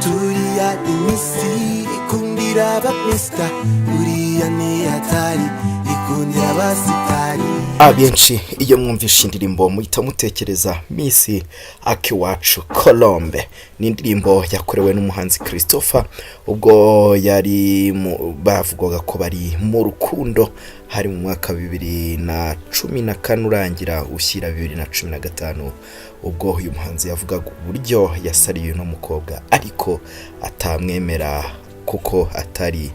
Turiya ni Miss, ikundira aba mister. Uriya ni hatari, ikundira abasitari. Abenshi iyo mwumvishe indirimbo muhita mutekereza Miss Akiwacu Colombe. Ni indirimbo yakorewe n'umuhanzi Christopher ubwo yari bavugwaga ko bari mu rukundo. Hari mu mwaka wa 2014 urangira ushyira 2015, ubwo uyu muhanzi yavugaga uburyo yasariye uno mukobwa ariko atamwemera kuko atari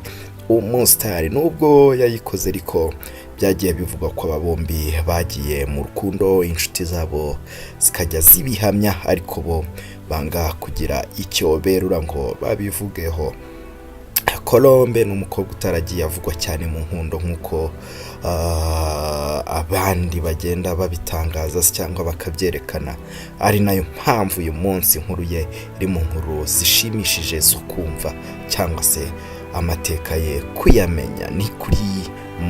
umusitari. Nubwo yayikoze ariko byagiye bivugwa ko aba bombi bagiye mu rukundo, inshuti zabo zikajya zibihamya, ariko bo banga kugira icyo berura ngo babivugeho. Colombe ni umukobwa utaragiye avugwa cyane mu nkundo nk'uko abandi bagenda babitangaza se cyangwa bakabyerekana, ari nayo mpamvu uyu munsi inkuru ye iri mu nkuru zishimishije zo kumva cyangwa se amateka ye kuyamenya. Ni kuri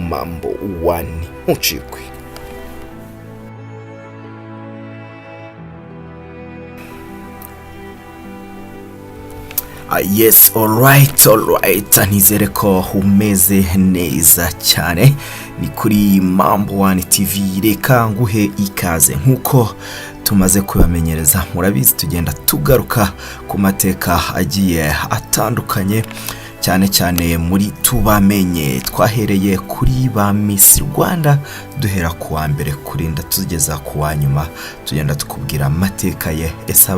Mambo One, ntucikwe. Yes, alright, nizere ko umeze neza cyane. Ni kuri Mambo One TV. Reka nguhe ikaze nk'uko tumaze kubamenyereza. Murabizi, tugenda tugaruka ku mateka agiye atandukanye, cyane cyane muri tubamenye. Twahereye kuri ba Miss Rwanda, duhera ku wa mbere kurinda tugeza ku wa nyuma, tugenda tukubwira amateka ye. Ese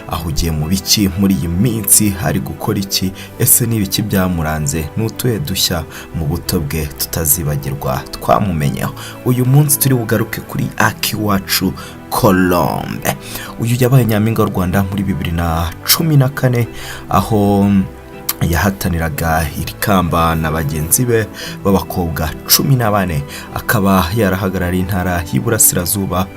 ahugiye mu biki muri iyi minsi? Ari gukora iki? Ese ni ibiki byamuranze? Ni utuhe dushya mu buto bwe tutazibagirwa twamumenyeho? Uyu munsi turi bugaruke kuri Akiwacu Colombe. Uyu yabaye nyampinga w'u Rwanda muri 2014, aho yahataniraga iri kamba na bagenzi be b'abakobwa 14, akaba yarahagarariye intara y'Iburasirazuba.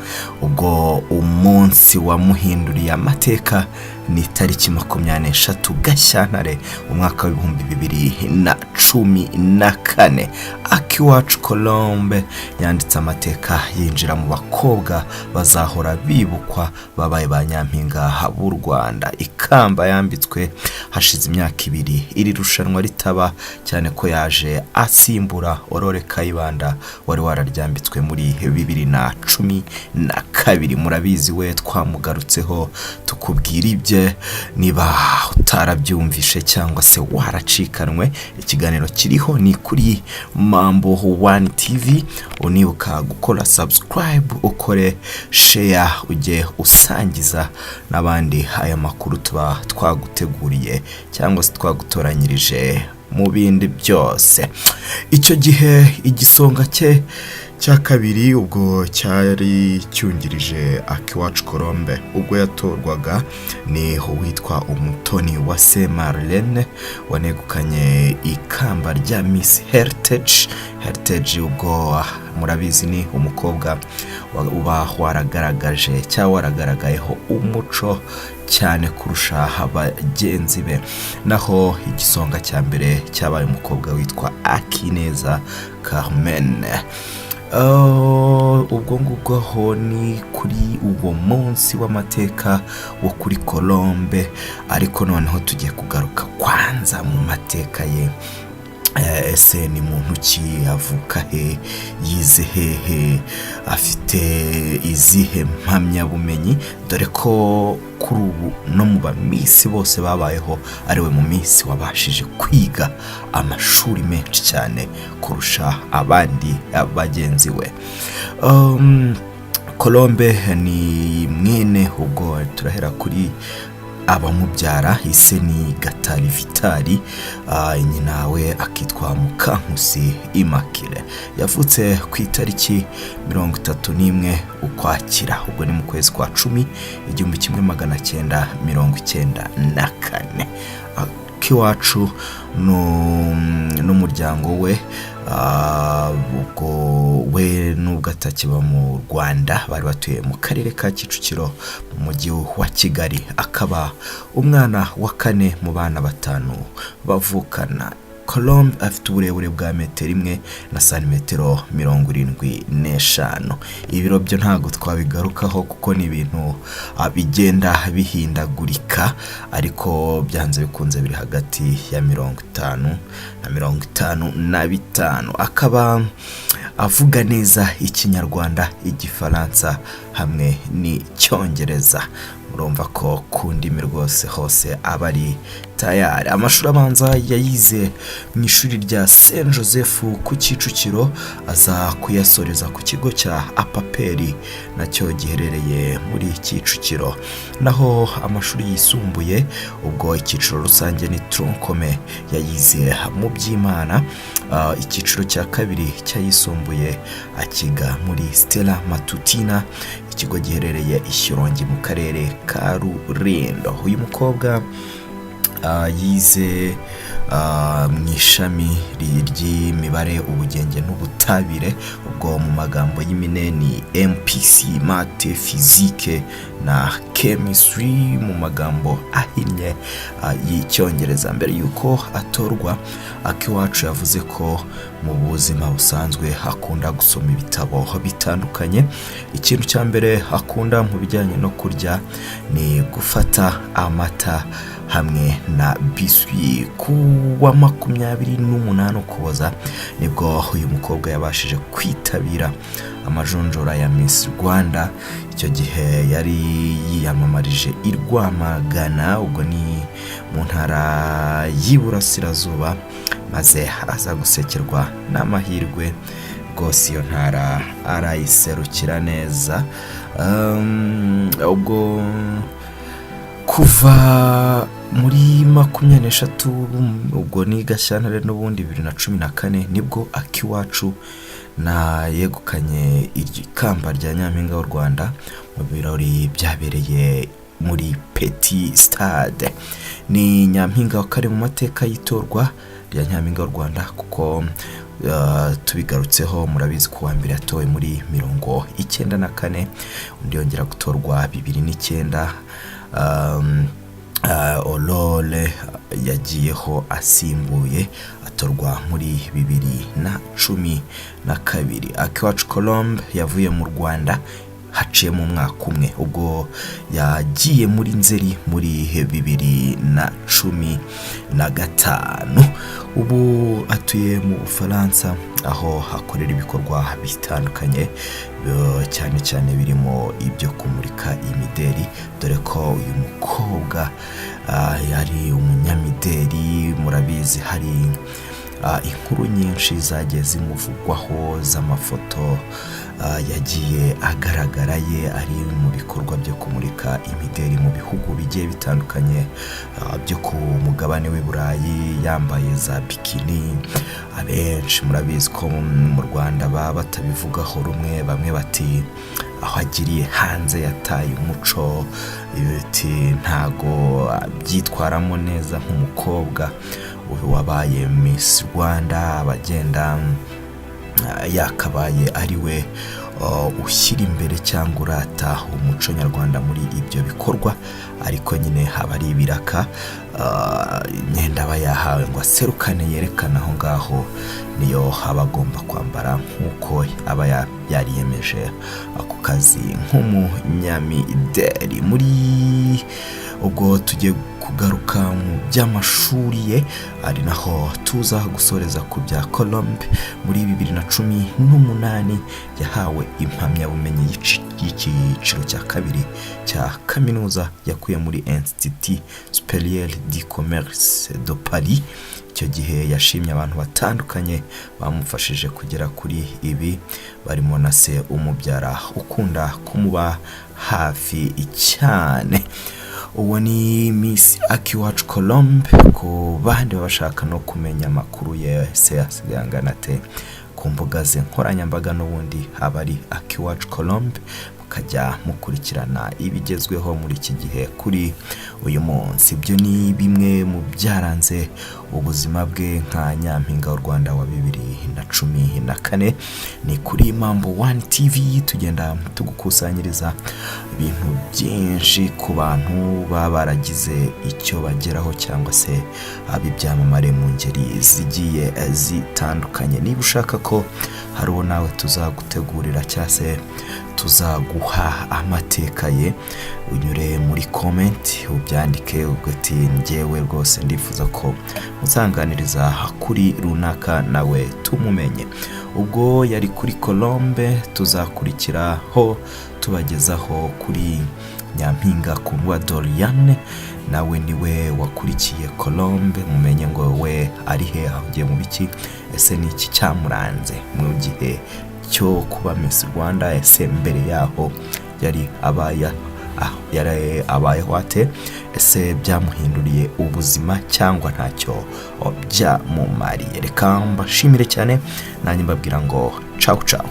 Ubwo umunsi wamuhinduriye amateka ni tariki 23 Gashyantare umwaka wa 2014. Akiwacu Colombe yanditse amateka, yinjira mu bakobwa bazahora bibukwa babaye ba nyampinga b'u Rwanda. Ikamba yambitswe hashize imyaka 2 iri rushanwa ritaba, cyane ko yaje asimbura Aurore Kayibanda wari wararyambitswe muri 2012. Murabizi, we twamugarutseho tukubwira ibye. Niba utarabyumvishe cyangwa se waracikanwe, ikiganiro kiriho ni kuri Mambo One TV. Unibuka gukora subscribe, ukore share, ujye usangiza n'abandi aya makuru tuba twaguteguriye cyangwa se twagutoranyirije mu bindi byose. Icyo gihe igisonga cye cya kabiri ubwo cyari cyungirije Akiwacu Colombe ubwo yatorwaga ni uwitwa Umutoni wa se Marlene, wanegukanye ikamba rya Miss Heritage. Heritage ubwo murabizi ni umukobwa uba waragaragaje cyangwa waragaragayeho umuco cyane kurusha bagenzi be. Naho igisonga cya mbere cyabaye umukobwa witwa Akineza Carmen. Ubwo ngubwo aho ni kuri uwo munsi w'amateka wo kuri Colombe. Ariko noneho tugiye kugaruka kwanza mu mateka ye. Ese ni muntu ki? Avuka he? Yize hehe? Afite izihe mpamyabumenyi? Dore ko kuri ubu no mu ba Miss bose babayeho ariwe mu Miss wabashije kwiga amashuri menshi cyane kurusha abandi bagenzi we. Colombe ni mwene, ubwo turahera kuri abamubyara. Ise ni Gatari Vitali, nyina we akitwa Mukankusi Immaculée. Yavutse ku itariki 31 Ukwakira, ubwo ni mu kwezi kwa 10, 1994. Akiwacu n'umuryango we, ubwo we nubwo atakiba mu Rwanda, bari batuye mu karere ka Kicukiro mu mujyi wa Kigali, akaba umwana wa kane mu bana batanu bavukana. Colombe Colombe afite uburebure bwa metero 1 na santimetero 75. Ibiro byo ntabwo twabigarukaho kuko ni ibintu bigenda bihindagurika, ariko byanze bikunze biri hagati ya 50 na 55. Akaba avuga neza Ikinyarwanda, Igifaransa hamwe n'Icyongereza. Murumva ko ku ndimi rwose hose aba ari tayari. Amashuri abanza yayize mu ishuri rya Saint Joseph ku Kicukiro, aza kuyasoreza ku kigo cya Apaperi nacyo giherereye muri Kicukiro. Naho amashuri yisumbuye, ubwo icyiciro rusange ni tronc commun, yayize mu Byimana. Icyiciro cya kabiri cy'ayisumbuye akiga muri Stella Matutina, ikigo giherereye i Shyorongi mu karere ka Rulindo. Uyu mukobwa yize mu ishami ry'imibare, ubugenge n'ubutabire, ubwo mu magambo y'impine ni MPC, math, physique na chemistry mu magambo ahinnye y'Icyongereza. Mbere y'uko atorwa, Akiwacu yavuze ko mu buzima busanzwe akunda gusoma ibitabo bitandukanye. Ikintu cya mbere akunda mu bijyanye no kurya ni gufata amata hamwe na biswi. Ku wa 28 Ukuboza nibwo uyu mukobwa yabashije kwitabira amajonjora ya Miss Rwanda. Icyo gihe yari yiyamamarije i Rwamagana, ubwo ni mu ntara y'Iburasirazuba, maze aza gusekerwa n'amahirwe rwose, iyo ntara arayiserukira neza. Ubwo kuva muri 23, ubwo ni Gashyantare n'ubundi 2014, nibwo Akiwacu na yegukanye ikamba rya Nyampinga w'u Rwanda mu birori byabereye muri Petit Stade. Ni nyampinga wa kane mu mateka y'itorwa rya Nyampinga w'u Rwanda, kuko tubigarutseho murabizi ko uwa mbere yatowe muri 94, undi yongera gutorwa 2009. Aurore yagiyeho asimbuye, atorwa muri 2012. Akiwacu Colombe yavuye mu Rwanda haciyemo umwaka umwe, ubwo yagiye muri Nzeri muri 2015. Ubu atuye mu Bufaransa, aho akorera ibikorwa bitandukanye, cyane cyane birimo ibyo kumurika imideri, dore ko uyu mukobwa yari umunyamideri. Murabizi hari inkuru nyinshi zagiye zimuvugwaho z'amafoto yagiye agaragara ye ari mu bikorwa byo kumurika imideri mu bihugu bigiye bitandukanye byo ku mugabane w'i Burayi, yambaye za bikini. Abenshi murabizi ko mu Rwanda baba batabivugaho rumwe. Bamwe bati aho agiriye hanze yataye umuco, biti ntago abyitwaramo neza nk'umukobwa wabaye Miss Rwanda, abagenda yakabaye ari we ushyira imbere cyangwa urata umuco nyarwanda muri ibyo bikorwa. Ariko nyine haba ari ibiraka, imyenda aba yahawe ngo aserukane yerekane aho ngaho niyo aba agomba kwambara nk'uko aba yariyemeje ako kazi nk'umunyamideli. Muri ubwo tugiye kugaruka mu by'amashuri ye, ari naho tuza gusoreza ku bya Colombe. Muri 2018 yahawe impamyabumenyi y'icyiciro cya kabiri cya kaminuza yakuye muri Institut Supérieur du Commerce de Paris. Icyo gihe yashimye abantu batandukanye bamufashije kugera kuri ibi, barimo na se umubyara ukunda kumuba hafi cyane. Uwo ni Miss Akiwacu Colombe. Ku bandi bashaka no kumenya amakuru ye, se asigaye angana ate, ku mbuga ze nkoranyambaga n'ubundi aba ari Akiwacu Colombe, mukajya mukurikirana ibigezweho muri iki gihe kuri Uyu munsi ibyo ni bimwe mu byaranze ubuzima bwe nka Nyampinga w'u Rwanda wa 2014. Ni kuri Mambo One TV tugenda tugukusanyiriza ibintu byinshi ku bantu baba baragize icyo bageraho cyangwa se ab'ibyamamare mu ngeri zigiye zitandukanye. Niba ushaka ko hari uwo nawe tuzagutegurira cyangwa se tuzaguha amateka ye, unyure muri comment ubyandike, ubwo ati: "Njyewe rwose ndifuza ko muzanganiriza kuri runaka nawe tumumenye." Ubwo yari kuri Colombe, tuzakurikiraho tubagezaho kuri Nyampinga Kundwa Doriane, nawe niwe wakurikiye Colombe. Mumenye ngo we ari he, ahugiye mu biki, ese ni iki cyamuranze mu gihe cyo kuba Miss Rwanda, ese mbere yaho yari abaya yari abayeho ate, ese byamuhinduriye ubuzima cyangwa ntacyo byamumariye? Reka mbashimire cyane, nanjye mbabwira ngo cawu cawu.